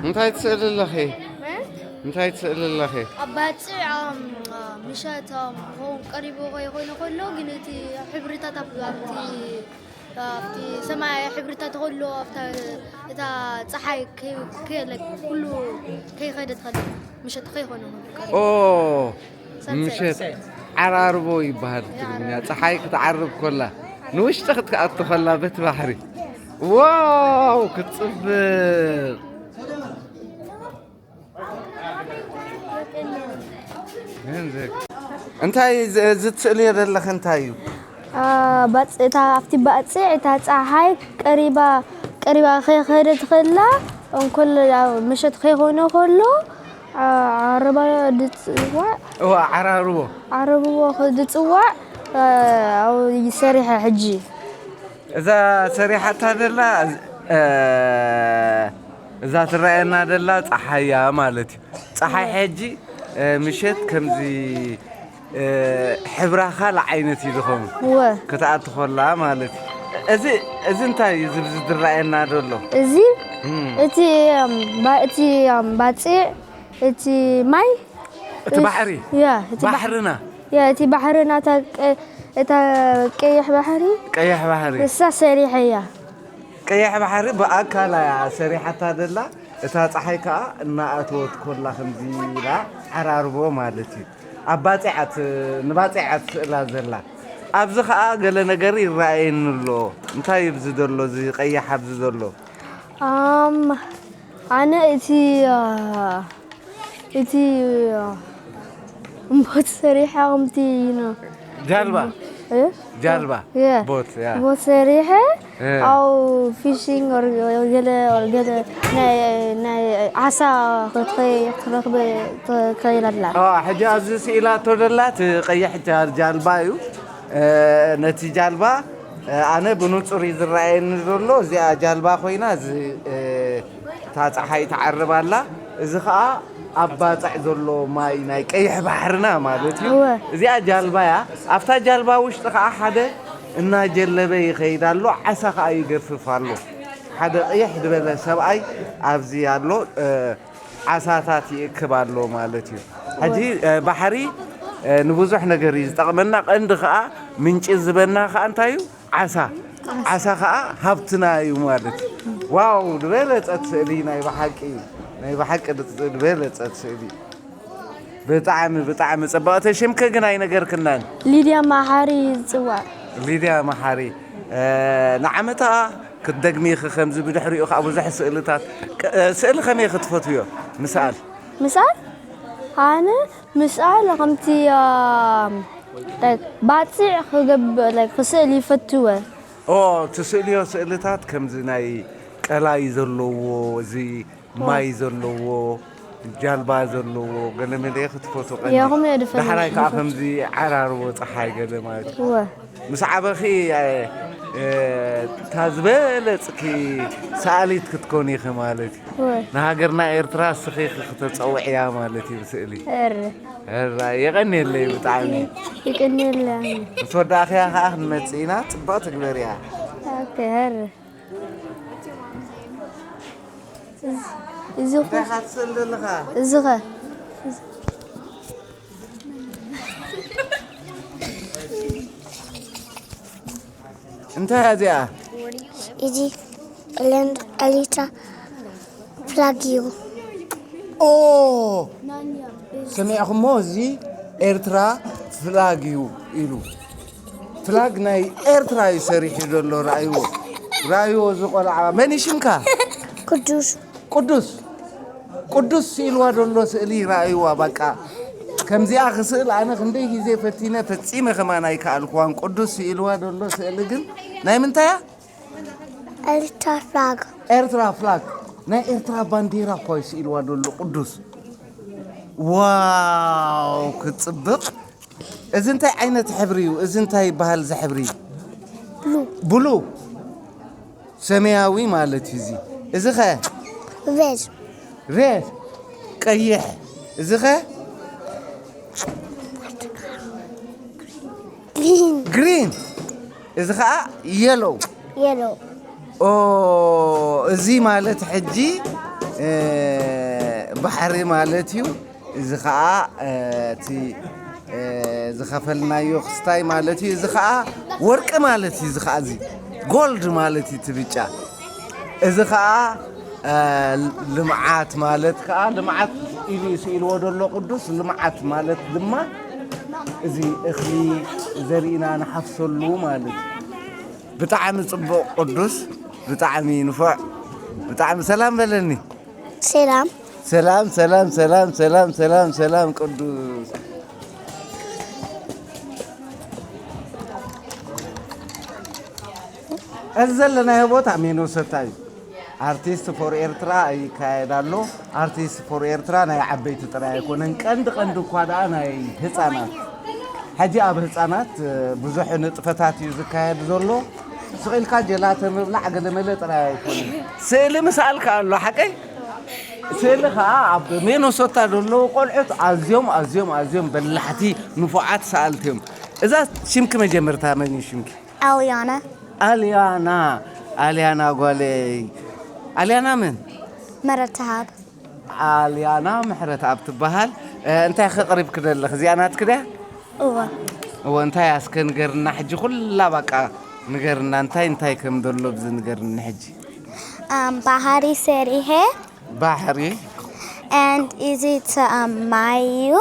እንታይ ትስእሊ ኣለኺ? እ? እንታይ ትስእሊ ኣለኺ? ኣብ ባጽዕ ኣም፣ ምሸት ኣም፣ ክኸውን ቀሪቡ ከይኮነ ከሎ ግን እቲ ሕብርታት ኣብ- ኣብቲ ኣብቲ ሰማያዊ ሕብርታት ከሎ ኣብታ እታ ፀሓይ ከይ- ከይ- like ኩሉ ከይኸደት ከሎ ምሸት ከይኮነ ከሎ ቀሪቡ። ኦ ሰንሰት። ምሸት ዓራርቦ ይበሃል ትግርኛ። ፀሓይ ክትዓርብ ኮላ ንውሽጢ ክትኣቱ ኮላ በት ባሕሪ ዋው ክትፅብቅ እንታይ እዚ ትስእልዮ ዘለኽ እንታይ እዩ? ባጽ እታ ኣብቲ ባጽዕ እታ ጸሓይ ቀሪባ ቀሪባ ከይኸደት ከላ እንኮሎ ያው ምሸት ከይኾነ ከሎ ዓረባ ድጽዋዕ እዋ ዓራርቦ ዓረብዎ ድጽዋዕ ኣብኡ ይሰሪሐ ሕጂ እዛ ሰሪሓታ ደላ እ፣ እዛ ትረኣየና ደላ ፀሓያ ማለት እዩ። ፀሓይ ሕጂ እ፣ ምሸት ከምዚ እ፣ ሕብራ ካልእ ዓይነት እዩ ዝኸውን እወ ክትኣቲ ኮላ ማለት እዩ። እዚ እዚ እንታይ እዩ ዝብዚ ዝረኣየና ዘሎ? እዚ እም፣ እቲ እም፣ ባ- እቲ እም፣ ባጽዕ እቲ ማይ እቲ ባሕሪ ያ እቲ ባሕ- ባሕርና ያ እቲ ባሕርና እታ ቀ- እታ ቀይሕ ባሕሪ ቀይሕ ባሕሪ እሳ ሰሪሐያ ቀይሕ ባሕሪ ብኣካላ እያ ሰሪሓታ ደላ እታ ፀሓይ ከዓ እናኣተወት ኮላ ከምዚ ኢላ ዓራርቦ ማለት እዩ ኣብ ባፅዓት ንባፅዓት ስእላ ዘላ ኣብዚ ከዓ ገለ ነገር ይረኣየኒ ኣሎ እንታይ እዩ ብዚ ዘሎ እዚ ቀይሕ ኣብዚ ዘሎ ኣም ኣነ እቲ አ፣ እቲ አ፣ እምቦት ሰሪሐ ከምቲ ነው ጃልባ እ? ጃልባ የ- ቦት ያ ቦት ሰሪሐ እ። ኣብ ፊሽንግ or ገለ or ገለ ናይ ናይ ዓሳ ክትኸይ ክትረኽበ ትኸይል ኣላ አ፣ ሕጂ ኣብዚ ስኢላቶ ደላ እቲ ቀይሕ ጃ- ጃልባ እዩ እ፣ ነቲ ጃልባ እ፣ ኣነ ብንጹር እዩ ዝረኣየኒ ዘሎ እዚኣ ጃልባ ኮይና እዚ እ፣ እታ ፀሓይ ትዓርብ ኣላ እዚ ከዓ ኣብ ባፅዕ ዘሎ ማይ ናይ ቀይሕ ባሕርና ማለት እዩ እወ። እዚኣ ጃልባ እያ ኣብታ ጃልባ ውሽጢ ከዓ ሓደ እናጀለበ ይኸይድ ኣሎ ዓሳ ከዓ ይገፍፍ ኣሎ ሓደ ቅይሕ ዝበለ ሰብኣይ ኣብዚ ኣሎ እ፣ ዓሳታት ይእክብ ኣሎ ማለት እዩ ሕጂ እ፣ ባሕሪ እ፣ ንብዙሕ ነገር እዩ ዝጠቕመና ቀንዲ ከዓ ምንጪ ዝበና ከዓ እንታይ እዩ ዓሳ ዓሳ ከዓ ሃብትና እዩ ማለት እዩ ዋው ዝበለፀት ስእሊ ናይ ብሓቂ ናይ ብሓቂ ዝበለፀት ስእሊ ብጣዕሚ ብጣዕሚ ፅብቕቲ ሽምኪ ግን ኣይነገርክናን ሊድያ መሓሪ ዝፅዋዕ ሊድያ መሓሪ እ፣ ንዓመታ ክትደግሚ ኢኺ ከምዚ ብድሕሪኡ ከዓ ብዙሕ ስእልታት ቅ- እ፣ ስእሊ ከመይ ክትፈትውዮ ምስኣል ምስኣል ኣነ ምስኣል ከምቲ ኣም፣ like ባፅዕ ክገብእ like ክስእል ይፈትወ ኦ ትስእልዮ ስእልታት ከምዚ ናይ ቀላይ ዘለዎ እዚ ማይ ዘለዎ ጃልባ ዘለዎ ገለመለ ክትፈቱ ቀንዲ የኹም እየ ዝፈልጥ። ዳሕራይ ከዓ ከምዚ ዓራርቦ ፀሓይ ገለ ማለት እዩ እወ ምስ ዓበኺ እ፣ እ፣ እታ ዝበለፅኪ ሰኣሊት ክትኮኒ ኢኺ ማለት እዩ እወ ንሃገርና ኤርትራ እስኺ ኢኺ ክተፀውዕያ ማለት እዩ ብስእሊ እር ራ የቐንየለይ ብጣዕሚ ይቅንየለ ምስ ወዳእኽያ ከዓ ክንመፅእ ኢና ፅባቕ ትግበርያ ኦኬ እር እዚ እንታይ ኢኻ ትስእል ዘለኻ እዚ ኸ እንታይ እያ እዚኣ እዚ ኤርትራ ፍላግ እዩ። ኦ ሰሚዕኹሞ እዚ ኤርትራ ፍላግ እዩ ኢሉ ፍላግ ናይ ኤርትራ እዩ ሰሪሑ ዘሎ ረኣይዎ ረኣይዎ እዚ ቆልዓ መን እዩ ሽምካ ቅዱስ ቅዱስ ቅዱስ ስኢልዋ ዘሎ ስእሊ ረኣይዋ በቃ ከምዚኣ ክስእል ኣነ ክንደይ ግዜ ፈቲነ ፈጺመ ከማን ኣይከኣልክዋን ቅዱስ ስኢልዋ ዘሎ ስእሊ ግን ናይ ምንታያ ኤርትራ ፍላግ ኤርትራ ፍላግ ናይ ኤርትራ ባንዴራ እኳ እዩ ስኢልዋ ዘሎ ቅዱስ ዋው ክትፅብቕ እዚ እንታይ ዓይነት ሕብሪ እዩ እዚ እንታይ ይበሃል እዚ ሕብሪ ብሉ ሰማያዊ ማለት እዩ እዚ እዚ ኸ ሬድ ሬድ ቀይሕ እዚ ኸ ግሪን ግሪን እዚ ኸዓ የሎው የሎ ኦ እዚ ማለት ሕጂ እ፣ ባሕሪ ማለት እዩ። እዚ ኸዓ፣ እ፣ እቲ፣ እ፣ ዝኸፈልናዮ ክስታይ ማለት እዩ። እዚ ኸዓ ወርቂ ማለት እዩ። እዚ ኸዓ እዚ ጎልድ ማለት እዩ፣ እቲ ብጫ። እዚ ኸዓ፣ እ፣ ልምዓት ማለት ኸዓ፣ ልምዓት ኢሉ ስኢልዎ ዘሎ ቅዱስ። ልምዓት ማለት ድማ እዚ እኽሊ ዘሪእና ንሓፍሰሉ ማለት እዩ። ብጣዕሚ ጽቡቕ ቅዱስ፣ ብጣዕሚ ንፉዕ፣ ብጣዕሚ ሰላም በለኒ። ሰላም። ሰላም፣ ሰላም፣ ሰላም፣ ሰላም፣ ሰላም፣ ሰላም ቅዱስ። እዚ ዘለናዮ ቦታ ሚኖሶታ እዩ። ኣርቲስት ፎር ኤርትራ ይካየድ ኣሎ። ኣርቲስት ፎር ኤርትራ ናይ ዓበይቲ ጥራይ ኣይኮነን፣ ቀንዲ ቀንዲ እኳ ደኣ ናይ ህጻናት። ሕጂ ኣብ ህጻናት፣ እ፣ ብዙሕ ንጥፈታት እዩ ዝካየድ ዘሎ። ስቕ ኢልካ ጀላተ ምብላዕ ገለመለ ጥራይ ኣይኮነን። ስእሊ ምስኣልካ ኣሎ፣ ሓቀይ? ስእሊ ከኣ ኣብ ሚኖሶታ ዘለዉ ቆልዑት ኣዝዮም፣ ኣዝዮም፣ ኣዝዮም በላሕቲ ንፉዓት ሰኣልቲ እዮም። እዛ ሽምኪ መጀመርታ መን እዩ ሽምኪ? ኣልያና። ኣልያና፣ ኣልያና ጓለይ። ኣልያና መን? መረትሃብ። ኣልያና ምሕረትኣብ ትበሃል። እ፣ እንታይ ከቕሪብኪ ደለኺ? እዚኣ ናትኪ ድያ? እወ። እወ፣ እንታይ ኣስከ ንገርና ሕጂ፣ ኩላ ባቃ ንገርና፣ እንታይ እንታይ ከም ዘሎ ብዚ ንገርኒ ሕጂ። ኣም፣ ባህሪ ሰሪሄ። ባሕሪ። And is it, um, ማይ እዩ?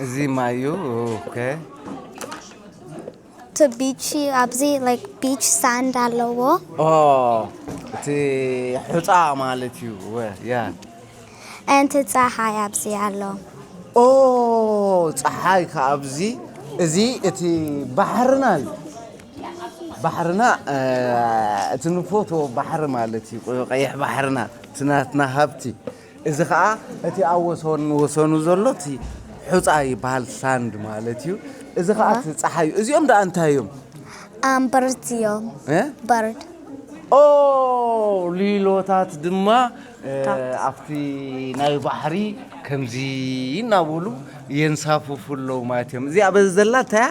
እዚ ማይ እዩ። ኦኬ። እቲ ቢች ኣብዚ፣ like, ቢች ሳንድ ኣለዎ። ኦ፣ እቲ ሑጻ ማለት እዩ። ወ-፣ ያ። And ጸሓይ ኣብዚ ኣሎ። ኦ፣ ጸሓይ ከኣ ኣብዚ፣ እዚ እቲ ባሕርና እዩ። ባሕርና፣ እ፣ እቲ ንፈትዎ ባሕሪ ማለት እዩ። ቀይሕ ባሕርና፣ እቲ ናትና ሃብቲ። እዚ ኸዓ እቲ ኣብ ወሰን ወሰኑ ዘሎ እቲ ሑጻ ይበሃል፣ ሳንድ ማለት እዩ። እዚ ኸዓ እቲ ጸሓይ እዩ። እዚኦም ደኣ እንታይ እዮም? ኣም፣ በርድ እዮም። እ? በርድ። ኦ፣ ሊሎታት ድማ፣ እ፣ ታት። ኣብቲ ናይ ባሕሪ ከምዚ እናበሉ የንሳፍፉ ኣለዉ ማለት እዮም። እዚኣ በዚ ዘላ እንታይ እያ?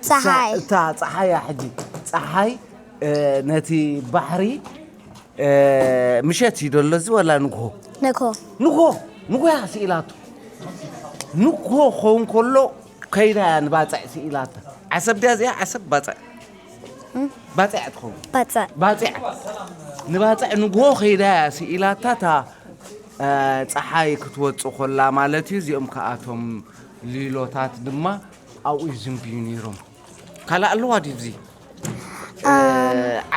ጸሓይ። እታ ጸሓይ እያ ሕጂ። ጸሓይ፣ እ፣ ነቲ ባሕሪ እ፣ ምሸት እዩ ደሎ እዚ ወላ ንግሆ? ንግሆ። ንግሆ፣ ንግሆ እያ ስኢላቶ። ንግሆ ክኸውን ከሎ ከይዳ እያ ንባጽዕ ስኢላታ። ዓሰብ ድያ እዚኣ? ዓሰብ ባጽዕ? እም? ባጽዕ እያ ትኸውን። ባጽዕ። ባጽዕ። ንባጽዕ ንግሆ ከይዳ እያ ስኢላታ፣ እታ፣ እ፣ ጸሓይ ክትወጽእ ከላ ማለት እዩ። እዚኦም ከኣቶም ሊሎታት ድማ ኣብኡ ይዝንብዩ ነይሮም። ካልእ ኣለዋ ድዩ እዚ?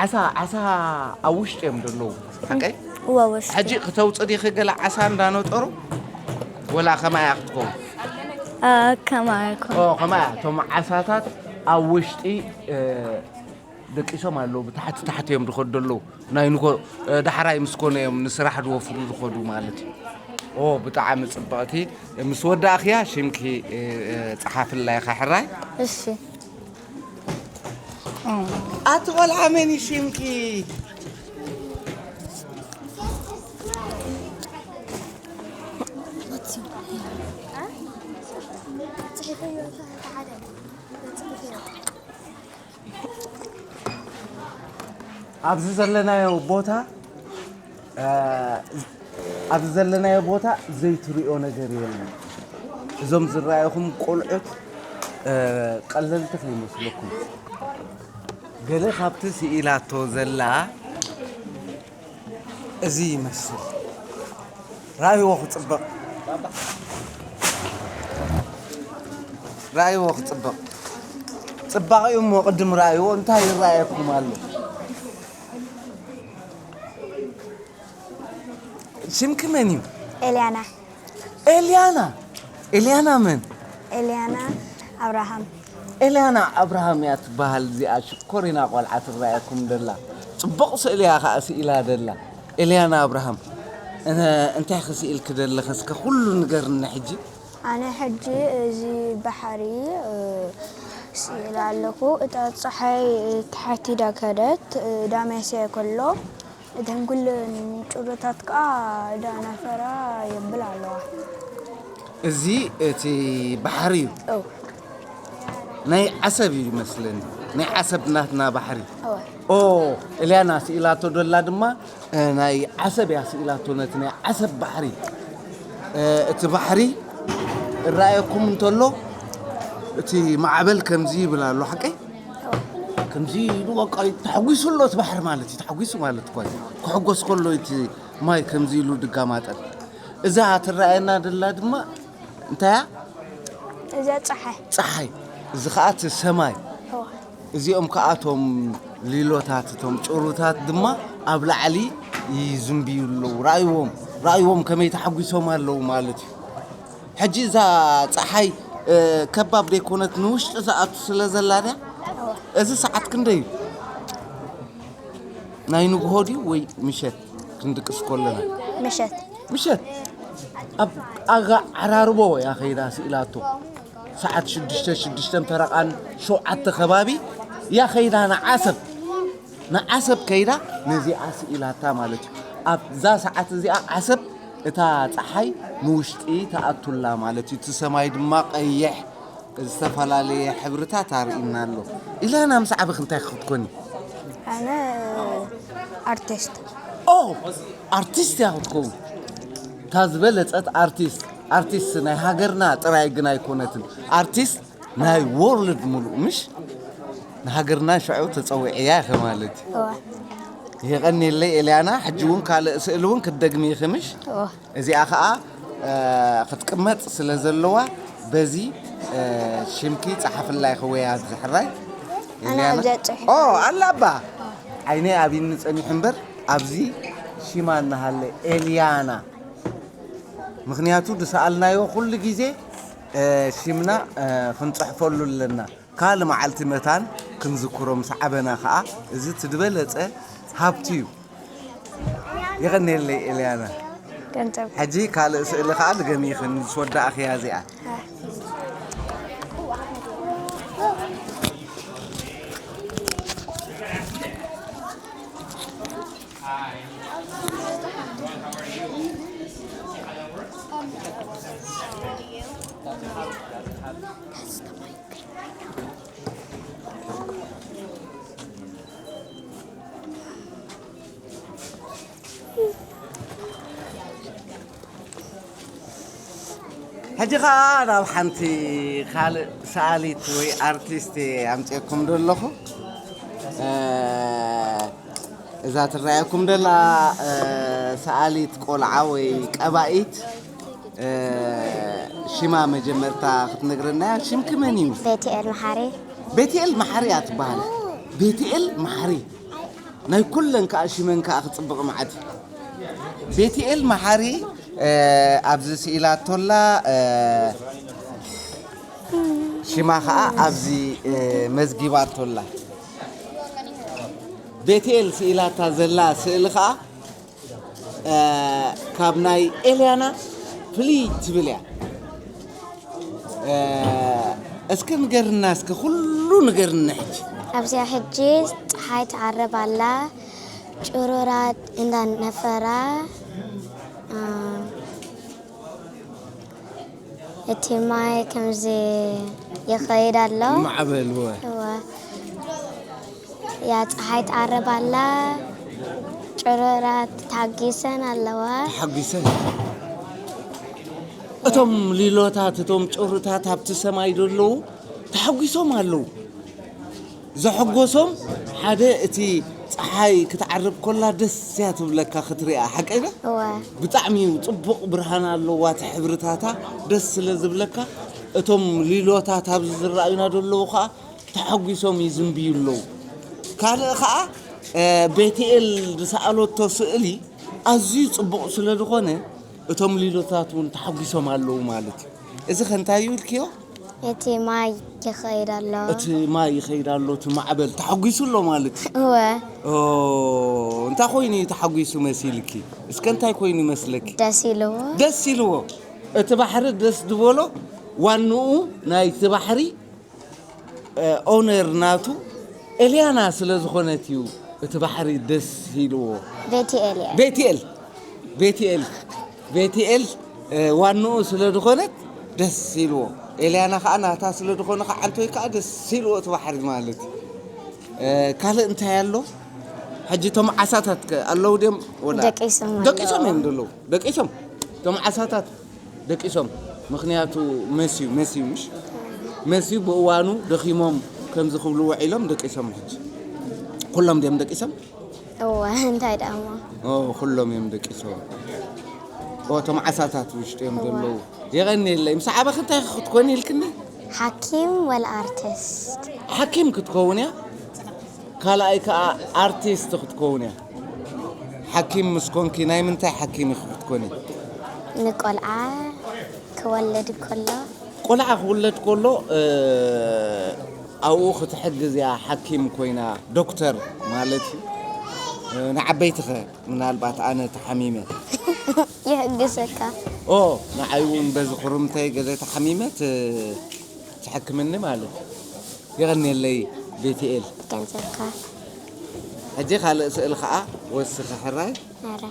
ዓሳ፣ ዓሳ ኣብ ውሽጢ እዮም ዘለዉ። ሓቀይ? እወ፣ ውሽጢ። ሕጂ ክተውጽእ ዲኺ ገለ ዓሳ እንዳነጠሩ? ወላ ከማይ እያ ክትከውን? እ፣ ከማይ እኮ። ኦ፣ ከማይ እያ። እቶም ዓሳታት ኣብ ውሽጢ፣ እ፣ ደቂሶም ኣለዉ። ብታሕቲ ታሕቲ እዮም ዝኸዱ ዘለዉ። ናይ ንጎ-፣ እ፣ ዳሕራይ ምስ ኮነ እዮም ንስራሕ ዝወፍሩ ዝኸዱ ማለት እዩ። ኦ፣ ብጣዕሚ ጽብቕቲ። ምስ ወዳእኽያ ሽምኪ፣ እ፣ እ፣ ጸሓፍላ ኢኻ ሕራይ? እሺ። ኣቲ ቆልዓ መን እዩ ሽምኪ? ኣብዚ ዘለናዮ ቦታ እ፣ ኣብዚ ዘለናዮ ቦታ ዘይትሪኦ ነገር የለን። እዞም ዝረኣዩኹም ቆልዑት፣ እ፣ ቀለልቲ ከይመስለኩም። ገለ ካብቲ ስኢላቶ ዘላ እዚ ይመስል። ራእይዎ ክጽብቕ። ራእይዎ ክጽብቕ። ጽባቐኡ እሞ ቅድም ራእይዎ እንታይ ይረኣየኩም ኣሎ? ሽምኪ መን እዩ? ኤልያና። ኤልያና? ኤልያና መን? ኤልያና ኣብርሃም። ኤልያና ኣብርሃም እያ ትበሃል እዚኣ ሽኮሪና ቆልዓ ትረኣየኩም ደላ። ጽቡቕ ስእሊ እያ ከኣ ስኢላ ደላ። ኤልያና ኣብርሃም፣ እነ-፣ እንታይ ክስኢልኪ ደለኺ? እስከ ኩሉ ንገርኒ ሕጂ። ኣነ ሕጂ እዚ ባሕሪ፣ እ፣ ስኢለ ኣለኹ። እታ ጸሓይ ታሕቲ ኢዳ ከደት፣ እ፣ ዳመሰ ከሎ፣ እተን ኩለን ጭሩታት ከኣ ዳናፈራ የብል ኣለዋ። እዚ እቲ ባሕሪ እዩ። እው። ናይ ዓሰብ እዩ ይመስለኒ። ናይ ዓሰብ ናትና ባሕሪ። እወ። ኦ፣ ኤልያና ስኢላቶ ደላ ድማ፣ እ፣ ናይ ዓሰብ እያ ስኢላቶ፣ ነቲ ናይ ዓሰብ ባሕሪ። እ፣ እቲ ባሕሪ እረኣየኩም እንተሎ፣ እቲ ማዕበል ከምዚ ይብል ኣሎ፣ ሓቀይ? ከምዚ ኢሉ በቃ ተሓጒሱ ኣሎ እቲ ባሕሪ ማለት እዩ። ተሓጒሱ ማለት እኮ እዩ። ክሕጎስ ከሎ እቲ ማይ ከምዚ ኢሉ ድጋማጠል። እዛ ትረኣየና ደላ ድማ እንታይ እያ? እዛ ጸሓይ። ጸሓይ። እዚ ኸኣ እቲ ሰማይ። እወ። እዚኦም ከኣ እቶም ሊሎታት፣ እቶም ጭሩታት ድማ ኣብ ላዕሊ ይዝንብዩ ኣለዉ። ረኣይዎም፣ ረኣይዎም ከመይ ተሓጒሶም ኣለዉ ማለት እዩ። ሕጂ እዛ ጸሓይ፣ እ፣ ከባብ ደይኮነት ንውሽጢ ዝኣቱ ስለ ዘላ ድያ? እዚ ሰዓት ክንደይ እዩ? ናይ ንግሆ ድዩ ወይ ምሸት ክንድቅስ ከለና? ምሸት። ምሸት ኣብ ኣጋ ዓራርቦ እያ ከይዳ ስኢላቶ። ሰዓት ሽዱሽተ፣ ሽዱሽተን ፈረቓን ሸውዓተ ከባቢ እያ ከይዳ ንዓሰብ። ንዓሰብ ከይዳ ነዚኣ ስኢላታ ማለት እዩ። ኣብዛ ሰዓት እዚኣ ዓሰብ እታ ጸሓይ ንውሽጢ ትኣቱላ ማለት እዩ። እቲ ሰማይ ድማ ቀይሕ ዝተፈላለየ ሕብርታት ኣርእዩና ኣሎ። ኢላና ምስ ዓበኽ እንታይ ክትኮኒ? ኣነ ኣርቲስት። ኦ፣ ኣርቲስት እያ ክትከውን። እታ ዝበለጸት ኣርቲስት። ኣርቲስት ናይ ሃገርና ጥራይ ግን ኣይኮነትን። ኣርቲስት ናይ ወርልድ ሙሉእ፣ ምሽ? ንሃገርና ሽዑ ተጸዊዕያ ኢኸ ማለት እዩ። እወ። የቐንየለይ ኤልያና፣ ሕጂ እውን ካልእ ስእሊ እውን ክትደግሚ ኢኺ፣ ምሽ? እወ። እዚኣ ኸኣ፣ እ፣ ክትቅመጥ ስለ ዘለዋ፣ በዚ፣ እ፣ ሽምኪ ጸሓፍላይ ኸወያ ኣብዚ ሕራይ። ኣነ ኤልያና። ኣብዚኣ ጽሒፈ። ኦ፣ ኣላ እባ። ዓይነይ ኣብይኒ ጸኒሑ እምበር፣ ኣብዚ ሽማ እናሃለ ኤልያና። ምኽንያቱ ዝሰኣልናዮ ኩሉ ግዜ፣ እ፣ ሽምና፣ እ፣ ክንጽሕፈሉ ኣለና። ካልእ መዓልቲ መታን ክንዝክሮ ምስ ዓበና ኸኣ፣ እዚ እቲ ዝበለጸ ሃብቲ እዩ። የቐንየለይ ኤልያና። ገንዘብ። ሕጂ ካልእ ስእሊ ኸኣ ድገሚ ኢኽን፣ ምስ ወዳእኽያ እዚኣ። ሕጂ ኸኣ ናብ ሓንቲ ካልእ ሰኣሊት ወይ ኣርቲስት ኣምፅኤኩም ዶ ኣለኹ። እ፣ እዛ ትረኣየኩም ደላ፣ እ፣ ሰኣሊት ቆልዓ ወይ ቀባኢት፣ እ፣ ሽማ መጀመርታ ክትነግረና እያ። ሽምኪ መን እዩ? ቤትኤል መሓሪ። ቤትኤል መሓሪ እያ ትበሃል። ቤትኤል መሓሪ። ናይ ኩለን ከኣ ሽመን ከኣ ክጽብቕ መዓት እዩ። ቤትኤል መሓሪ፣ እ፣ ኣብዚ ስኢላቶላ፣ እ፣ ሽማ ከኣ ኣብዚ፣ እ፣ መዝጊባቶላ። ቤትኤል ስኢላታ ዘላ ስእሊ ከኣ፣ እ፣ ካብ ናይ ኤልያና ፍልይ ትብል እያ። እ፣ እስከ ንገርና፣ እስከ ኩሉ ንገርና ሕጂ። ኣብዚኣ ሕጂ ጸሓይ ትዓርብ ኣላ፣ ጭሩራት እንዳነፈራ፣ እ፣ እቲ ማይ ከምዚ ይኸይድ ኣሎ። ማዕበል፣ እወ። እወ። ያ ጸሓይ ትዓርብ ኣላ፣ ጭሩራት ተሓጊሰን ኣለዋ። ተሓጒሰን። እቶም ሊሎታት፣ እቶም ጭሩታት ኣብቲ ሰማይ ዘለዉ ተሓጒሶም ኣለዉ። ዘሐጎሶም ሓደ እቲ ጸሓይ ክትዓርብ ከላ ደስ እያ ትብለካ ክትሪኣ፣ ሓቀይ ዶ? እወ። ብጣዕሚ እዩ ጽቡቕ ብርሃን ኣለዋ፣ እቲ ሕብርታታ ደስ ስለ ዝብለካ። እቶም ሊሎታት ኣብዚ ዝረኣዩና ዘለዉ ኸኣ ተሓጒሶም ይዝንብዩ ኣለዉ። ካልእ ኸኣ፣ እ፣ ቤትኤል ዝሰኣለቶ ስእሊ ኣዝዩ ጽቡቕ ስለ ዝኾነ፣ እቶም ሊሎታት እውን ተሓጒሶም ኣለዉ ማለት እዩ። እዚ ከ እንታይ እዩ ኢልክዮ? እቲ ማይ ይኸይድ ኣሎ። እቲ ማይ ይኸይድ ኣሎ፣ እቲ ማዕበል ተሓጒሱ ኣሎ ማለት እዩ። እወ። ኦ፣ እንታይ ኮይኑ እዩ ተሓጒሱ መሲልኪ? እስከ እንታይ ኮይኑ ይመስለኪ? ደስ ኢልዎ። ደስ ኢልዎ። እቲ ባሕሪ ደስ ዝበሎ ዋንኡ ናይቲ ባሕሪ፣ እ፣ ኦነር ናቱ ኤልያና ስለ ዝኾነት እዩ እቲ ባሕሪ ደስ ኢልዎ። ቤትኤል እየ። ቤትኤል፣ ቤትኤል፣ ቤትኤል፣ እ፣ ዋንኡ ስለ ዝኾነት ደስ ኢልዎ። ኤልያና ኸዓ ናታ ስለ ዝኾነ ኸዓ ዓንቶይ ከኣ ደስ ኢልዎ እቲ ባሕሪ ማለት እዩ። ካልእ እንታይ ኣሎ? ሕጂ እቶም ዓሳታት ከ ኣለዉ ድዮም? ወላ ደቂሶም ኣለዉ። ደቂሶም እዮም ዘለዉ። ደቂሶም። እቶም ዓሳታት ደቂሶም። ምኽንያቱ መስዩ፣ መስዩ ምሽ? መስዩ ብእዋኑ ደኺሞም ከምዚ ክብሉ ውዒሎም ደቂሶም። ሕጂ ኩሎም ድዮም ደቂሶም? እወ፣ እንታይ ደኣ እሞ? ኦ፣ ኩሎም እዮም ደቂሶም። ኦ፣ እቶም ዓሳታት ውሽጢ እዮም ዘለዉ። የቐንየለይ። ምስ ዓበኺ እንታይ ክትኮኒ ኢልክኒ? ሓኪም ወላ ኣርቲስት? ሓኪም ክትከውን እያ። ካልኣይ ከኣ ኣርቲስት ክትከውን እያ። ሓኪም ምስ ኮንኪ ናይ ምንታይ ሓኪም ኢኺ ክትኮኒ? ንቆልዓ ክወልድ ከሎ። ቆልዓ ክውለድ ከሎ፣ እ፣ ኣብኡ ክትሕግዝ እያ ሓኪም ኮይና፣ ዶክተር ማለት እዩ። እ፣ ንዓበይትኸ ምናልባት ኣነ ተሓሚመ? ይሕግዘካ። ኦ፣ ንዓይ እውን በዚ ክርምተይ ገለ ተሓሚመ ት-፣ ትሕክምኒ ማለት እዩ። የቐንየለይ ቤትኤል። ገንዘብካ። ሕጂ ካልእ ስእል ኸዓ ወስኺ ሕራይ። ኣረ።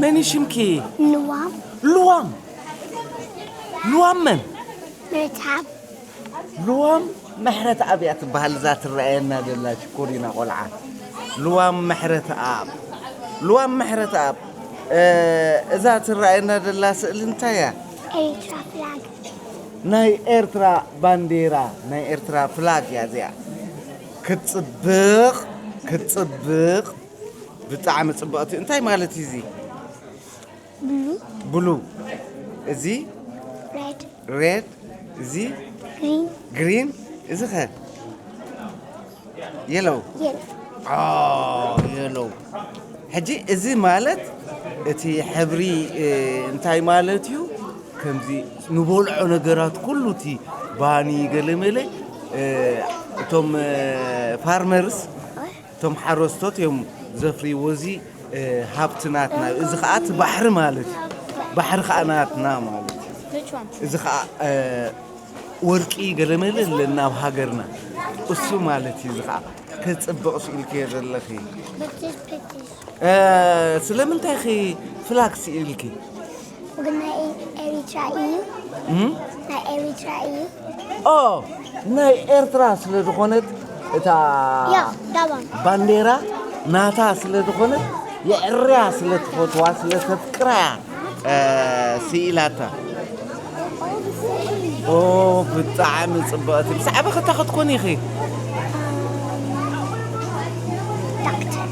መን እዩ ሽምኪ? ልዋም። ልዋም? ልዋም መን? ምሕረተኣብ። ልዋም ምሕረተኣብ እያ ትበሃል እዛ ትረኣየና ዘላ ሽኮሪና ቆልዓ። ልዋም ምሕረተኣብ። ልዋም ምሕረተኣብ። እ፣ እዛ ትረኣየና ዘላ ስእሊ እንታይ እያ? ኤርትራ ፍላግ። ናይ ኤርትራ ባንዴራ፣ ናይ ኤርትራ ፍላግ እያ እዚኣ። ክትጽብቕ፣ ክትጽብቕ። ብጣዕሚ ጽብቕቲ። እንታይ ማለት እዩ እዚ? ብሉ። ብሉ። እዚ? ሬድ። ሬድ። እዚ? ግሪን። ግሪን። እዚ ኸ? የሎው። የሎው። ኦ፣ የሎው። ሕጂ እዚ ማለት እቲ ሕብሪ፣ እ፣ እንታይ ማለት እዩ? ከምዚ ንበልዖ ነገራት ኩሉ እቲ ባኒ ገለመለ፣ እ፣ እቶም፣ እ፣ ፋርመርስ፣ እቶም ሓረስቶት እዮም ዘፍርይዎ። እዚ፣ እ፣ ሃብቲ ናትና እዩ። እዚ ኸዓ እቲ ባሕሪ ማለት እዩ። ባሕሪ ኸዓ ናትና ማለት እዩ። እዚ ኸዓ፣ እ፣ ወርቂ ገለመለ ኣለና ኣብ ሃገርና። እሱ ማለት እዩ። እዚ ኸዓ ክጽብቕ ስኢልክዮ ዘለኺ። እ፣ ስለምንታይ ኢኺ ፍላግ ስኢልኪ? ግን ናይ ኤሪትራ እዩ። እም? ናይ ኤሪትራ እዩ። ኦ፣ ናይ ኤርትራ ስለ ዝኾነት እታ ያ፣ ዳባን። ባንዴራ ናታ ስለ ዝኾነት የዕርያ ስለ ትፈትዋ፣ ስለ ተፍቅራ እያ፣ እ፣ ስኢላታ። ኦ፣ ብጣዕሚ ጽብቕቲ። ብዛዕባ ኸታ ክትኮኒ ኢኺ? ዶክተር።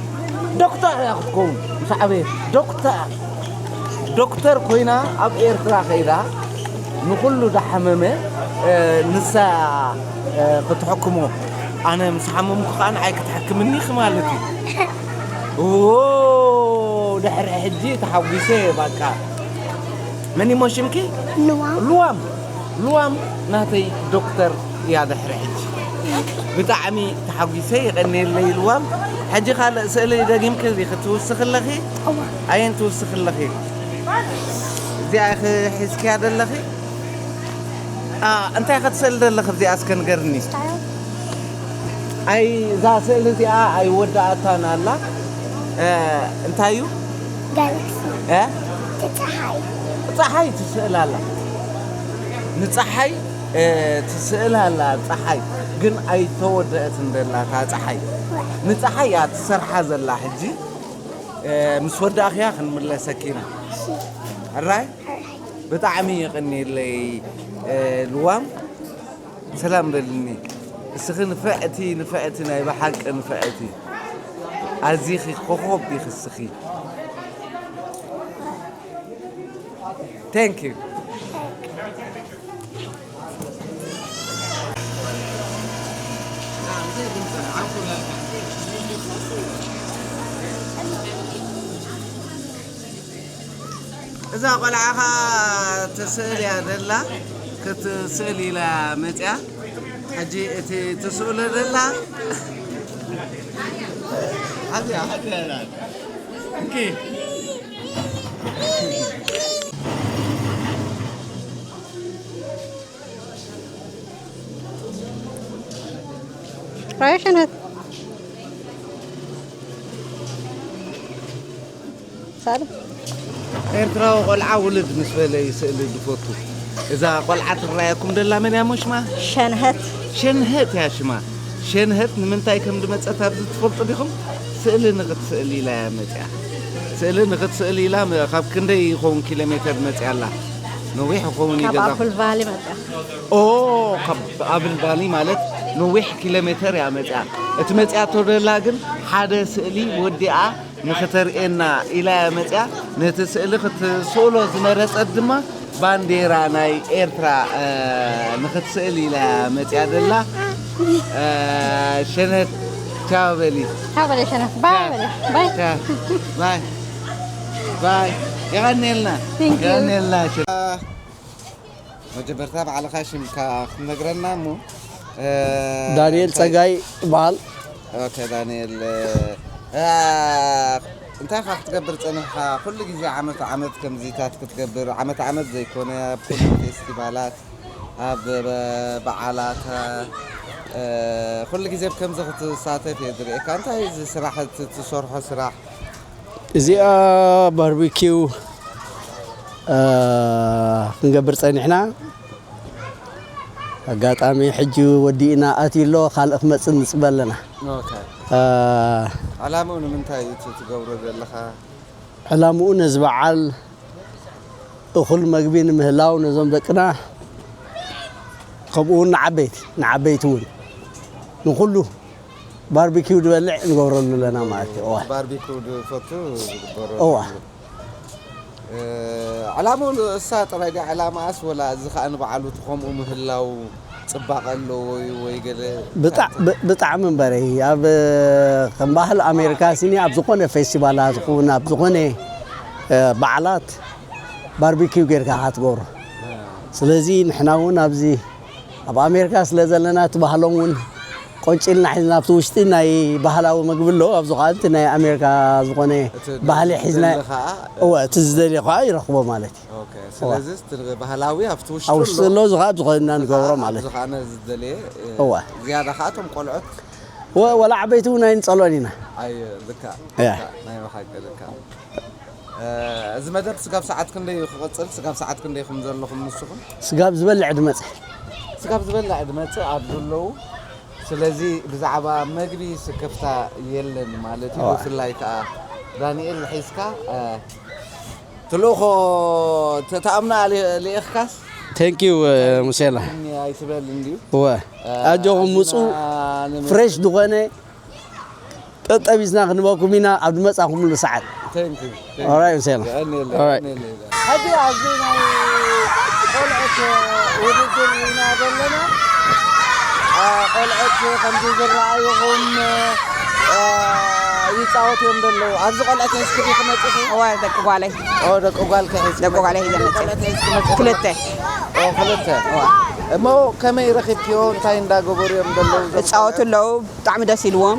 ዶክተር እያ ክትከውን። ምስ ዓበየት ዶክተር፣ ዶክተር ኮይና ኣብ ኤርትራ ከይዳ ንኹሉ ዳሓመመ፣ እ፣ ንሳ፣ እ፣ ክትሕክሞ። ኣነ ምስ ሓመምኩ ከኣ ንዓይ ክትሕክምኒ ኢኺ ማለት እዩ። ዎ፣ ድሕሪ ሕጂ ተሓጒሰ እየ ባቃ። መን እሞ ሽምኪ? ልዋም። ልዋም። ልዋም ናተይ ዶክተር እያ ድሕሪ ሕጂ። ብጣዕሚ ተሓጒሰ፣ የቐንየለይ ልዋም። ሕጂ ካልእ ስእሊ ደጊምኪ ዲኺ ትውስኺ ኣለኺ? እወ። ኣየን ትውስኺ ኣለኺ? እዚኣ ኢኺ ሒዝክያ ዘለኺ? ኣ፣ እንታይ ኢኺ ትስእሊ ዘለኺ ኣብዚኣ እስከ ንገርኒ? ስታይል። ኣይ፣ እዛ ስእሊ እዚኣ ኣይወዳእታን ኣላ። እ፣ እንታይ እዩ? ጋላክሲ። እ? እቲ ጸሓይ። ጸሓይ ትስእል ኣላ። ንጸሓይ፣ እ፣ ትስእል ኣላ ጸሓይ። ግን ኣይተወደአትን ዘላ እታ ጸሓይ። ንጸሓይ እያ ትሰርሓ ዘላ ሕጂ። እ፣ ምስ ወዳእኽያ ክንምለሰኪ ኢና። እሺ። ሕራይ? ሕራይ። ብጣዕሚ የቐንየለይ፣ እ፣ ልዋም። ሰላም በልኒ። እስኺ ንፍዕቲ፣ ንፍዕቲ፣ ናይ ብሓቂ ንፍዕቲ። ኣዚኺ ኮኾብ ኢኺ እስኺ። Thank you። እዛ ቆልዓ ኸኣ ትስእል እያ ዘላ፣ ክትስእል ኢላ መጽያ። ሕጂ እቲ ትስእሎ ዘላ፣ ሓዚኣ፣ ሓዚኣ ኢላ። እንኪ። ራእዮ ሸንሀት ሳልም። ኤርትራዊ ቆልዓ ውልድ ምስ በለ እዩ ስእሊ ዝፈቱ። እዛ ቆልዓ ትረኣየኩም ደላ መን እያ እሞ ሽማ? ሸንሀት። ሸንሀት እያ ሽማ። ሸንሀት ንምንታይ ከም ዝመጸት ኣብዚ ትፈልጡ ዲኹም? ስእሊ ንኽትስእል ኢላ እያ መጽያ። ስእሊ ንኽትስእል ኢላ መ-፣ ካብ ክንደይ ይኸውን ኪሎ ሜተር መጽያ ኣላ? ነዊሕ ይኸውን እዩ ካብ ገዛ። ኣፕል ቫሊ መጽያ። ኦ፣ ካብ ኣብል ቫሊ ማለት ነዊሕ ኪሎ ሜተር እያ መጽያ። እቲ መጽያቶ ደላ ግን ሓደ ስእሊ ወዲኣ ንኽተርእየና ኢላ እያ መጽያ። ነቲ ስእሊ ክትስእሎ ዝመረጸት ድማ ባንዴራ ናይ ኤርትራ፣ እ፣ ንኽትስእል ኢላ እያ መጽያ ደላ። እ፣ ሸነት ቻው በሊ። ቻው በሊ ሸነት። ባይ በሊ። ባይ። ቻው። ባይ። ባይ። የቐንየልና። Thank you። የቐንየልና ሸ-፣ መጀመርታ ባዕልኻ ሽምካ ክትነግረና እሞ፣ እ፣ ዳንኤል እንታይ ጸጋይ ይበሃል። ኦኬ ዳንኤል፣ እ፣ እንታይ ኢኻ ክትገብር ጸኒሕካ? ኩሉ ግዜ ዓመት ዓመት ከምዚታት ክትገብር፣ ዓመት ዓመት ዘይኮነ ኣብ ኩሉ ፌስቲቫላት፣ ኣብ በዓላት፣ እ፣ ኩሉ ግዜ ብከምዚ ክትሳተፍ እየ ዝርእየካ። እንታይ እዩ እዚ ስራሕ፣ እቲ ትሰርሖ ስራሕ? እዚኣ ባርቢኪው፣ እ፣ ክንገብር ጸኒሕና። ኣጋጣሚ ሕጂ ወዲእና ኣትዩ ኣሎ፣ ካልእ ክመጽእ ንጽበ ኣለና። ኦኬ። እ፣ ዕላምኡ ንምንታይ እዩ እቲ ትገብሮ ዘለኻ? ዕላምኡ ነዚ በዓል እኹል መግቢ ንምህላው ነዞም ደቅና፣ ከምኡ እውን ንዓበይቲ፣ ንዓበይቲ እውን፣ ንኹሉ ባርቢኪው ዝበልዕ ንገብረሉ ኣለና ማለት እዩ። እዋ። ባርቢኪው ዝፈቱ ዝግበረሉ እዋ። እዩ። እ፣ ዕላምኡ እሳ ጥራይ ድያ ዕላማኣስ፣ ወላ እዚ ኸኣ ንባዕሉ እቲ ከምኡ ምህላው ጽባቐ ኣለዎ እዩ ወይ ገለ ብጣ-፣ እንታይ? ብ-፣ ብጣዕሚ እምበረይ። ኣብ ከም ባህሊ ኣሜሪካ ሲኒ ኣብ ዝኾነ ፌስቲቫላት ይኹን ኣብ ዝኾነ፣ እ፣ በዓላት ባርቢኪው ጌርካ ኢኻ ትገብሮ። እ። ስለዚ ንሕና እውን ኣብዚ ኣብ ኣሜሪካ ስለ ዘለና እቲ ባህሎም እውን ቆንጪልና ሒዝና ኣብቲ ውሽጢ ናይ ባህላዊ መግቢ ኣሎ፣ ኣብዚ ኸዓ እቲ ናይ ኣሜሪካ ዝኾነ እቲ ባህሊ ሒዝና፣ ዝደሊ ኸዓ፣ እወ፣ እቲ ዝደልዮ ኸዓ ይረኽቦ ማለት እዩ። ኦኬ፣ እወ። ስለዚ እቲ ባህላዊ ኣብቲ ውሽጢ ኣብ ውሽጢ ኣሎ። ኣሎ፣ እዚ ኸዓ ኣብ ዝኾነ ንገብሮ ማለት እዩ። እዚ ኸዓ ነዚ ዝደልየ፣ እ፣ እወ። ዝያዳ ኸዓ እቶም ቆልዑት ወ-፣ ወላ ዓበይቲ እውን ኣይንጸልኦን ኢና። ኣይ፣ ልክዕ፣ እያ። ልክዕ፣ ናይ ብሓቂ ልክዕ። እ፣ እዚ መደብ ስጋብ ሰዓት ክንደይ እዩ ክቕጽል? ስጋብ ሰዓት ክንደይ ኢኹም ዘለኹም ንስኹም? ስጋብ ዝበልዕ ድመጽእ። ስጋብ ዝበልዕ ድመጽእ ኣብ ዘለዉ። ስለዚ ብዛዕባ መግቢ ስክፍታ የለን ማለት እዩ። እዋ። ብፍላይ ከኣ ዳንኤል ሒዝካ፣ እ፣ ትልእኾ ተ-፣ ተኣምና ሊ-፣ ልኢኽካስ? Thank you፣ እ፣ ሙሴላ። እኒ ኣይትበል እንድዩ። እወ። እ፣ ኣጆኹም ኣዚና ምጹ። ንምስ- ፍሬሽ ዝኾነ ጠጠቢስና ክንበኩም ኢና ኣብ ዝመጻኹምሉ ሰዓት። Thank you፣ thank you። Alright፣ ሴና። የቐንየለይ፣ Alright። የቐንየለይ። ሕጂ ኣብዚ ናይ ቆልዑት ውድድር ኢና ዘለና። አ፣ ቆልዑት ከምዚ ዝረኣዩኹም፣ አ፣ ይጻወቱ እዮም ዘለዉ። ኣብዚ ቆልዑት እስኪ ዲኹም መጺኹም? እወ፣ ደቂ ጓለይ። ኦ፣ ደቂ ጓልኪ ሒዝኪ ደቂ ጓለይ ሒዘ መጺኹም? መጺኹም? ክልተ። ኦ፣ ክልተ። እወ። እሞ ከመይ ረኺብክዮ? እንታይ እንዳገበሩ እዮም ዘለዉ? ይጻወቱ ኣለዉ። ብጣዕሚ ደስ ኢልዎም።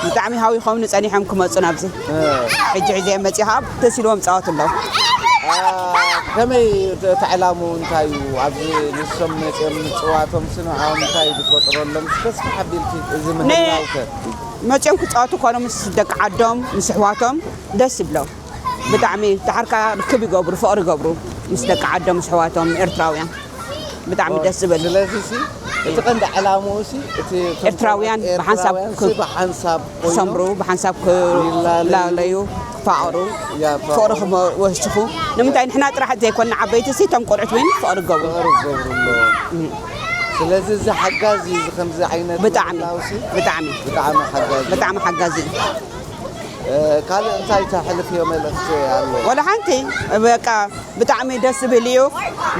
ብጣዕሚ ሃዊኾምኒ ጸኒሖም ክመጹ ናብዚ። እ። ሕጂ ሒዘዮም መጺኣ ደስ ኢልዎም ይጻወቱ ኣለዉ። አ፣ ከመይ ተ-፣ እቲ ዕላምኡ እንታይ እዩ? ኣብዚ ንሶም መጺኦም ምጽዋቶም ንዕኦም እንታይ እዩ ዝፈጥረሎም? ተስፋ ሓቢልኪ እዚ ን-፣ ምህላውከ? መጺኦም ክጻወቱ ከሎ ምስ ደቂ ዓዶም፣ ምስ ኣሕዋቶም ደስ ይብሎም። ብጣዕሚ ዳሕርካ ርክብ ይገብሩ፣ ፍቕሪ ይገብሩ ምስ ደቂ ዓዶም፣ ምስ ኣሕዋቶም ኤርትራውያን። ብጣዕሚ ደስ ዝብል። ስለዚ ሲ፣ እቲ ቀንዲ ዕላምኡ ሲ፣ እቲ ከም ኤርትራውያን ቆልዑት ብሓንሳብ ኤርትራውያን ሲ ክ-፣ ብሓንሳብ ኮይኖም ክሰምሩ፣ ብሓንሳብ ይላለዩ። ክላለዩ፣ ክፋቐሩ፣ ያ፣ ፍቕሪ ክመ-፣ ወስኹ። ንምንታይ ንሕና ጥራሕ ዘይኮንና ዓበይቲ ሲ፣ እቶም ቆልዑት እውን ፍቕሪ ክገብሩ። ፍቕሪ ክገብሩ ኣለዎም። እም። ስለዚ እዚ ሓጋዚ፣ እዚ ከምዚ ዓይነት ብጣዕሚ፣ ምህላው ሲ፣ ብጣዕሚ፣ ብጣዕሚ ሓጋዚ። ብጣዕሚ ሓጋዚ እዩ። እ፣ ካልእ እንታይ ተሕልፍዮ መልእኽቲ ኣሎ? ወላ ሓንቲ፣ በቃ፣ ብጣዕሚ ደስ ዝብል እዩ።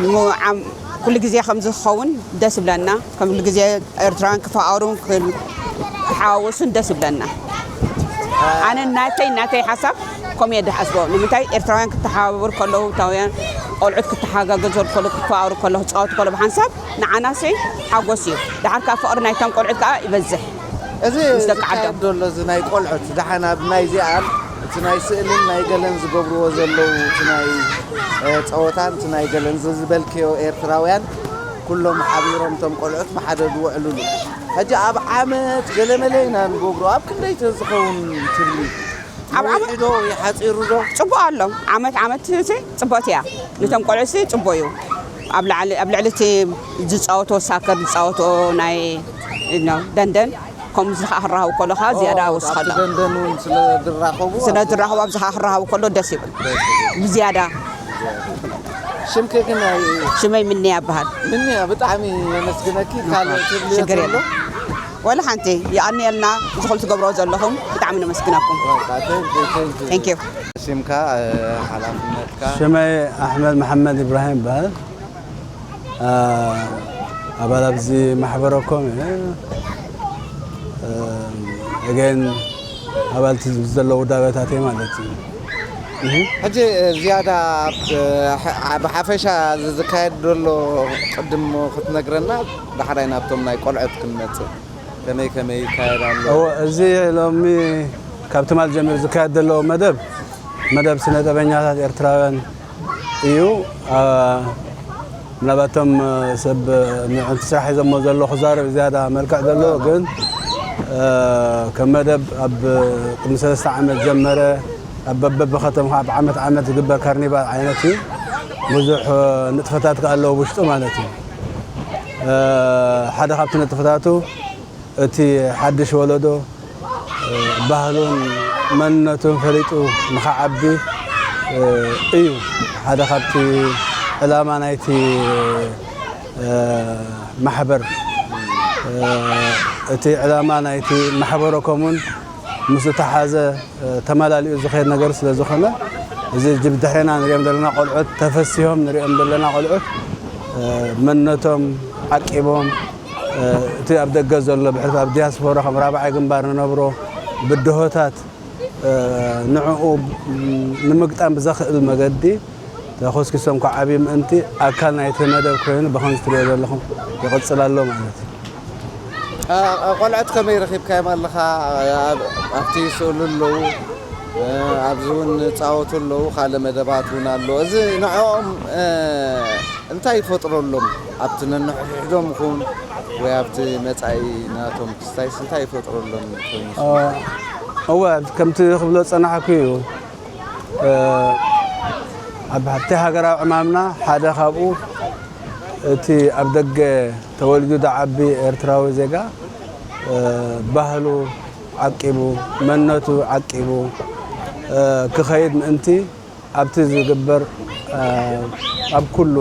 ም-፣ ዓም-፣ ኩሉ ግዜ ከምዚ ክኸውን ደስ ይብለና። ኩሉ ግዜ ኤርትራውያን ክፈኣሩን ክል-፣ ክሓዋወሱን ደስ ይብለና። ኣነ ናተይ፣ ናተይ ሓሳብ ከምኡ እየ ዝሓስቦ። ንምንታይ ኤርትራውያን ክተሓባበሩ ከለዉ፣ ኤርትራውያን ቆልዑት ክተሓጋገዙ ከለዉ፣ ክፈኣሩ ከለዉ፣ ክጻወቱ ከለዉ ብሓንሳብ ንዓናሰይ ሓጎስ እዩ። ደሓር ከኣ ፍቕሪ ናይቶም ቆልዑት ከኣ ይበዝሕ። እዚ ምስ ደቂ ዝካየድ ዓዶም። ዘሎ እዚ ናይ ቆልዑት ደሓን ኣብ ናይ እዚኣን እቲ ናይ ስእልን ናይ ገለን ዝገብርዎ ዘለዉ፣ እቲ ናይ ጸወታን እቲ ናይ ገለን ዝበልክዮ፣ ኤርትራውያን ኩሎም ሓቢሮም እቶም ቆልዑት ብሓደ ዝውዕሉሉ። ሕጂ ኣብ ዓመት ገለመለ ኢና ንገብሮ። ኣብ ክንደይ ተዝኸውን ትብሊ? ኣብ ዓመት ዶ ይሓጺሩ ዶ? ጽቡቕ ኣሎ። ዓመት ዓመት ሲ ጽቡቕቲ እያ። ነቶም ቆልዑ ሲ ጽቡቕ እዩ። ኣብ ላዕሊ፣ ኣብ ልዕሊ እቲ ዝጻወቶ ሳከር፣ ዝጻወቶ ናይ፣ ኖ፣ ደንደን፣ ከምኡ ዝኸዓ ክራኸቡ ከለኻ ዝያዳ ወስኸሎ። ደንደን እውን ስለ ዝራኸቡ፣ ስለ ዝራኸቡ ኣብዚ ኸዓ ክራኸቡ ከሎ ደስ ይብል። ብዝያዳ። ሽምኪ ግን ኣይ- ሽመይ ምንያ ይበሃል። ምንያ፣ ብጣዕሚ የመስግነኪ። ካልእ ትብልዮ ሽግር ዘሎ? የለን። ወላ ሓንቲ። የቐንየልና፣ እዚ ኩሉ ትገብሮ ዘለኹም ብጣዕሚ ነመስግነኩም። በቃ፣ thank you, thank you። Thank you። ሽምካ፣ እ፣ ሓላፍነትካ? ሽመይ ኣሕመድ መሓመድ ኢብራሂም ይበሃል። እ፣ ኣባል ኣብዚ ማሕበረ ኮም እየ። እ፣ እገን ኣባልቲ ዘለዉ ውዳበታት እየ ማለት እዩ። እህ። ሕጂ ዝያዳ ብ-፣ ሕ-፣ ብሓፈሻ እዚ ዝካየድ ዘሎ ቅድም ክትነግረና፣ ዳሕራይ ናብቶም ናይ ቆልዑት ክንመጽእ፣ ከመይ ከመይ ይካየድ ኣሎ? እወ፣ እዚ ሎሚ ካብ ትማል ጀሚሩ ዝካየድ ዘሎ መደብ፣ መደብ ስነ ጥበበኛታት ኤርትራውያን እዩ። አ፣ ምናልባት እቶም፣ እ፣ ሰብ፣ እ፣ ምዕንቲ ስራሕ ሒዞሞ ዘሎ ክዛረብ ዝያዳ መልክዕ ዘለዎ፣ ግን፣ እ፣ ከም መደብ ኣብ ቅድሚ ሰለስተ ዓመት ጀመረ። ኣብ በበ ከተማ ኣብ ዓመት ዓመት ዝግበር ካርኒቫል ዓይነት እዩ። ብዙሕ፣ እ፣ ንጥፈታት ከኣ ኣለዎ ውሽጡ ማለት እዩ። እ፣ ሓደ ካብቲ ንጥፈታቱ እቲ ሓድሽ ወለዶ፣ እ፣ ባህሉን መንነቱን ፈሊጡ ንኸዓቢ፣ እ፣ እዩ ሓደ ካብቲ ዕላማ ናይቲ፣ እ፣ ማሕበር። እ፣ እቲ ዕላማ ናይቲ ማሕበረ ኮሙን ምስ ዝተሓዘ፣ እ፣ ተመላሊኡ ዝኸይድ ነገር ስለ ዝኾነ፣ እዚ ብድሕሬና ንሪኦም ዘለና ቆልዑት፣ ተፈሲሆም ንሪኦም ዘለና ቆልዑት፣ እ፣ መንነቶም ዓቂቦም፣ እ፣ እቲ ኣብ ደገ ዘሎ ብሕልፊ ኣብ ዲያስፖራ ከም ራብዓይ ግንባር ንነብሮ ብድሆታት፣ እ፣ ንዕኡ ንምግጣም ብዘኽእል መገዲ ተኾስኪሶም ክዓብዩ ምእንቲ ኣካል ናይቲ መደብ ኮይኑ ብኸምዚ ትሪኦ ዘለኹም ይቕጽል ኣሎ ማለት እዩ። እ፣ ቆልዑት ከመይ ረኺብካዮም ኣለኻ? ኣብ-፣ ኣብቲ ይስእሉ ኣለዉ፣ እ፣ ኣብዚ እውን ይጻወቱ ኣለዉ፣ ካልእ መደባት እውን ኣሎ። እዚ ንዕኦም፣ እ፣ እንታይ ይፈጥረሎም? ኣብቲ ነንሕድሕዶም ይኹን ወይ ኣብቲ መጻኢ ናቶም ክስታይስ እንታይ ይፈጥረሎም ኮይኑ? እ፣ እወ፣ ከምቲ ክብሎ ዝጸናሕኩ እዩ። እ፣ ኣብ፣ ኣብቲ ሃገራዊ ዕማምና ሓደ ካብኡ እቲ ኣብ ደገ ተወሊዱ ዝዓቢ ኤርትራዊ ዜጋ፣ እ፣ ባህሉ ዓቂቡ፣ መንነቱ ዓቂቡ፣ እ፣ ክኸይድ ምእንቲ ኣብቲ ዝግበር፣ እ፣ ኣብ ኩሉ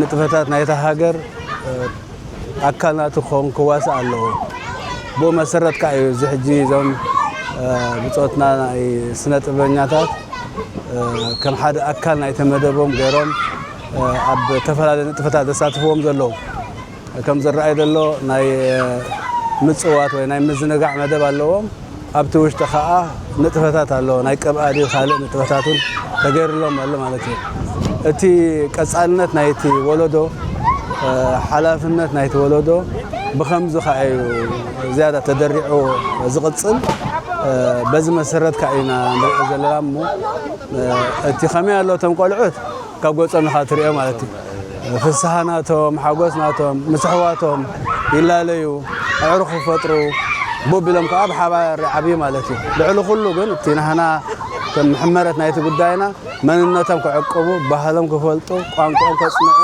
ንጥፈታት ናይታ ሃገር፣ እ፣ ኣካል ናቱ ክኸውን ክዋሳእ ኣለዎ። ብኡ መሰረት ከኣ እዩ እዚ ሕጂ እዞም፣ እ፣ ብጾትና ናይ ስነ ጥበበኛታት፣ እ፣ ከም ሓደ ኣካል ናይቲ መደቦም ገይሮም፣ እ፣ ኣብ ዝተፈላለዩ ንጥፈታት ዘሳትፍዎም ዘለዉ። ከም ዝረኣይ ዘሎ ናይ፣ እ፣ ምጽዋት ወይ ናይ ምዝንጋዕ መደብ ኣለዎም። ኣብቲ ውሽጢ ከኣ ንጥፈታት ኣለዎ፣ ናይ ቅብኣ ድዩ ካልእ ንጥፈታት እውን ተገይሩሎም ኣሎ ማለት እዩ። እቲ ቀጻልነት ናይቲ ወለዶ፣ እ፣ ሓላፍነት ናይቲ ወለዶ ብኸምዚ ከኣ እዩ ዝያዳ ተደሪዑ ዝቕጽል። እ፣ በዚ መሰረት ከኣ ኢና ንሪኦ ዘለና እሞ፣ እ፣ እቲ ከመይ ኣሎ እቶም ቆልዑት ካብ ገጾም ኢኻ ትሪኦ ማለት እዩ። ፍስሃ ናቶም፣ ሓጎስ ናቶም፣ ምስ ኣሕዋቶም ይላለዩ፣ ኣዕሩኽ ይፈጥሩ፣ ብኡ ቢሎም ከኣ ብሓባር ይዓብዩ ማለት እዩ። ልዕሊ ኩሉ ግን እቲ ናህና ከም ሕመረት ናይቲ ጉዳይና መንነቶም ክዕቅቡ፣ ባህሎም ክፈልጡ፣ ቋንቋኦም ከጽንዑ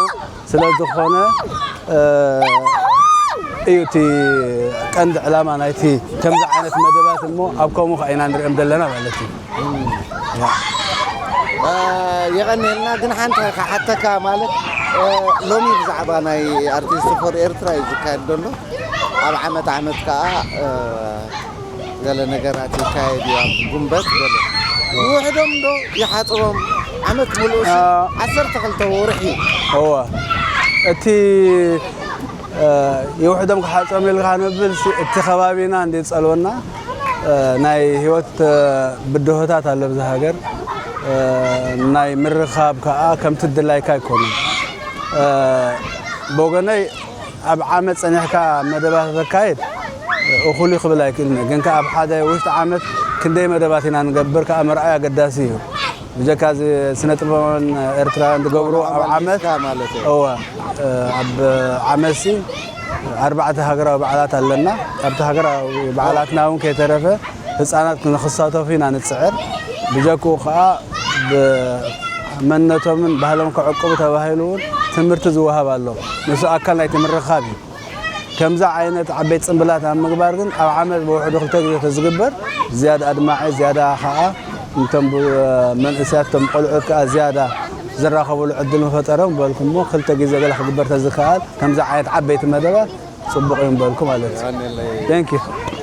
ስለ ዝኾነ፣ እ፣ እዩ እቲ ቀንዲ ዕላማ ናይቲ ከምዚ ዓይነት መደባት እሞ ኣብ ከምኡ ከኣ ኢና ንሪኦም ዘለና ማለት እዩ። እ፣ የቐንየልና። ግን ሓንቲ ክሓተካ ማለት፣ እ፣ ሎሚ ብዛዕባ ናይ ኣርቲስት ፎር ኤርትራ እዩ ዝካየድ ዘሎ። ኣብ ዓመት ዓመት ከኣ፣ እ፣ ገለ ነገራት ይካየድ እዩ ኣብ ጉንበት ገለ። ይውሕዶም ዶ ይሓጽቦም? ዓመት ሙሉእ ሲ እ፣ ዓሰርተ ክልተ ወርሒ። እወ። እቲ እ፣ ይውሕዶም ክሓጾም ኢልካ ንብል ሲ፣ እቲ ከባቢና እንዲ ጸልወና፣ እ፣ ናይ ህይወት፣ እ፣ ብድሆታት ኣሎ ኣብዚ ሃገር። እ፣ ናይ ምርኻብ ከኣ ከምቲ ድላይካ ኣይኮነን። እ፣ ብወገነይ ኣብ ዓመት ጸኒሕካ መደባት ተካይድ፣ እ፣ እኹል እዩ ክብል ኣይክእልን እየ። ግን ከኣ ኣብ ሓደ ውሽጢ ዓመት ክንደይ መደባት ኢና ንገብር ከኣ ምርኣይ ኣገዳሲ እዩ። ብጀካ እዚ ስነ ጥበባውያን ኤርትራውያን ዝገብሩ ኣብ ዓመት ማለት እወ ኣብ ዓመት ሲ ኣርባዕተ ሃገራዊ በዓላት ኣለና። ኣብቲ ሃገራዊ በዓላትና እውን ከይተረፈ ህፃናት ንክሳተፉ ኢና ንፅዕር። ብጀክኡ ከዓ ብመንነቶምን ባህሎም ክዕቅቡ ተባሂሉ እውን ትምህርቲ ዝወሃብ ኣሎ። ንሱ ኣካል ናይቲ ምርኻብ እዩ። ከምዚ ዓይነት ዓበይቲ ፅምብላት ኣብ ምግባር ግን ኣብ ዓመት ብውሕዱ ክልተ ግዜ ተዝግበር ዝያዳ ኣድማዒ፣ ዝያዳ ከዓ እንቶም መንእሰያት እቶም ቆልዑት ከዓ ዝያዳ ዝራኸብሉ ዕድል ምፈጠሮም በልኩሞ ክልተ ግዜ ገለ ክግበር ተዝከኣል ከምዚ ዓይነት ዓበይቲ መደባት ፅቡቕ እዩ በልኩ ማለት እዩ። Thank you።